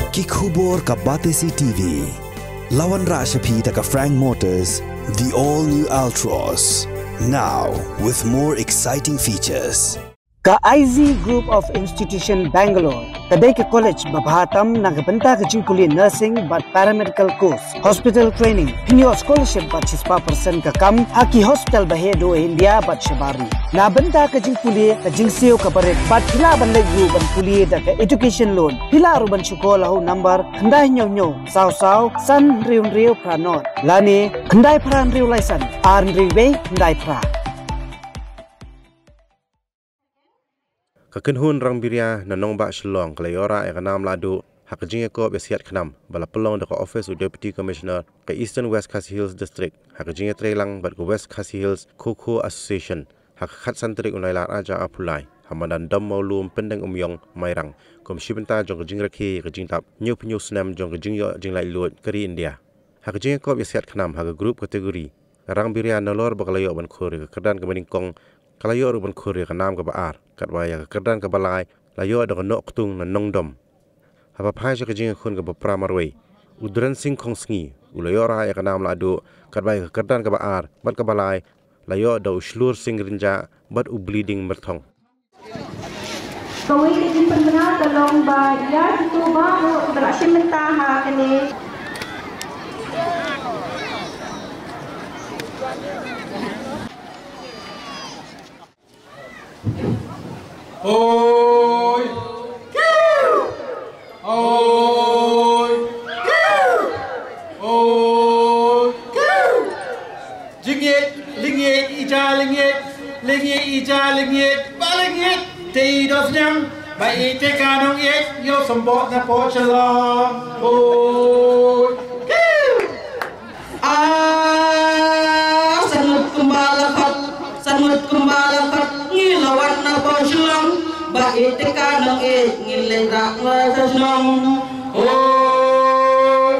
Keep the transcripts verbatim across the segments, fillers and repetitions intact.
Ki khubor ka Batesi T V. La wanrah sha phi da ka Frank Motors, the all new Altroz. Now with more exciting features. Ka I Z Group of Institution Bangalore ka dei ka college ba bha tam na ka bynta ka jingpule nursing bad paramedical course, hospital training, pynïoh scholarship bad shispah percent ka kam ha ki hospital ba heh duh India bad shabar ri. Na bynta ka jingpule ka jingsiew ka barit bad phi lah ban leit ruh ban pule da ka education loan. Phi lah ruh ban shu call ha u number khyndai hynñiew hynñiew saw saw san hynriew hynriew phra nod lane khyndai phra hynriew lai san ar hynriew wei khyndai phra. Ka kynhun rang biria na nongbah Shillong ka la ïoh rah ïa ka nam lahduh ha ka jingïakop ïa siat khnam ba la pynlong da ka office u Deputy Commissioner ka Eastern West Khasi Hills District ha ka jingïatreilang bad ka West Khasi Hills Kho Kho Association ha ka khatsan tarik u Nailar arhajar arphew lai ha madan Dom Mawlum Pyndeng Umïong Mairang kum shi bynta jong ka jingrakhe ïa ka jingdap hynñiewphew hynñiew snem jong ka jingïoh jinglaitluid ka ri India. Ha ka jingïakop ïa siat khnam ha ka group category, ka rang biria nalor ba ka la ïoh ban khur ïa ka kyrdan kaba nyngkong, ka la ïoh ruh ban khur ïa ka nam kaba ar, katba ïa ka kyrdan kaba lai la ïoh da ka Nohktung na Nongdom. Haba phai sha ka jingïakhun kaba phra marwei, u Dren Singh Khongsngi u la ïoh rah ïa ka nam lahduh, katba ïa ka kyrdan kaba ar bad kaba lai la ïoh da u Shlur Singh Rynjah bad u Bleeding Myrthong. Kawei ka jingpynbna ka long ba ïa kito baroh kiba la shim bynta ha kane. Hoi. Hoi. Hoi. Jingïeit, lingïeit, ija lingïeit, lingïeit, ija lingïeit, ba lingïeit, te i doh snem, ba i te ka nongïeit, ïoh symboh na poh Shillong. Hoi. Ah, sanut kumba la khot, sanut kumba la khot, ngi la wan na poh Shillong, ba i te ka nongïeit, ngi leit rah na shnong. Hoi.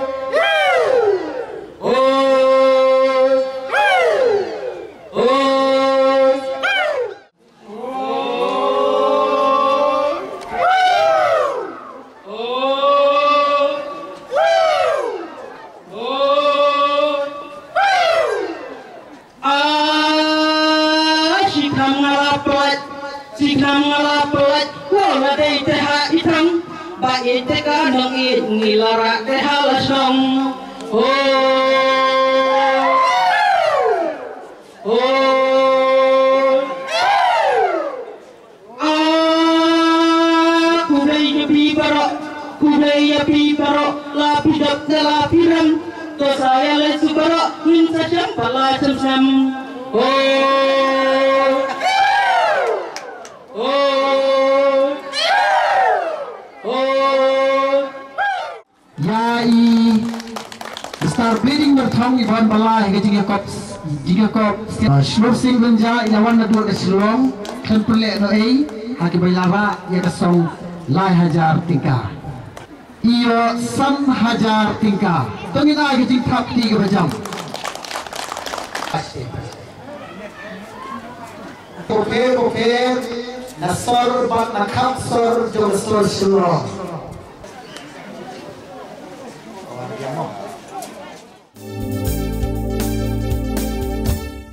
Hoi. Hoi. Ah, shi khnam nga la pynlait, shi khnam nga la pynlait, la dei te ha i thrang, ba i te ka nongïeit ngi la rah te ha la shnong. Oh. Oh. Ah, khublei ïa phi baroh, khublei ïa phi baroh, la phi dap ne la phi rem, to sa ïa leit suk baroh, ngin sa shem bad la shem shem. Oh. Oh. Oh. Ïa i Mister Bleeding Myrthong i ban ba la ha ka jingïakop, jingïakop, ah, Shnur Singh Rynjah i la wan naduh na Shillong, khlem pynleh noh ei ha kiba i la rah ïa ka song lai hajar tyngka. I ïoh san hajar tyngka. To ngin ai ka jingthap kti kaba jam. Pyrthei, pyrthei, na sor bad na khap sor jong ka sor Shillong.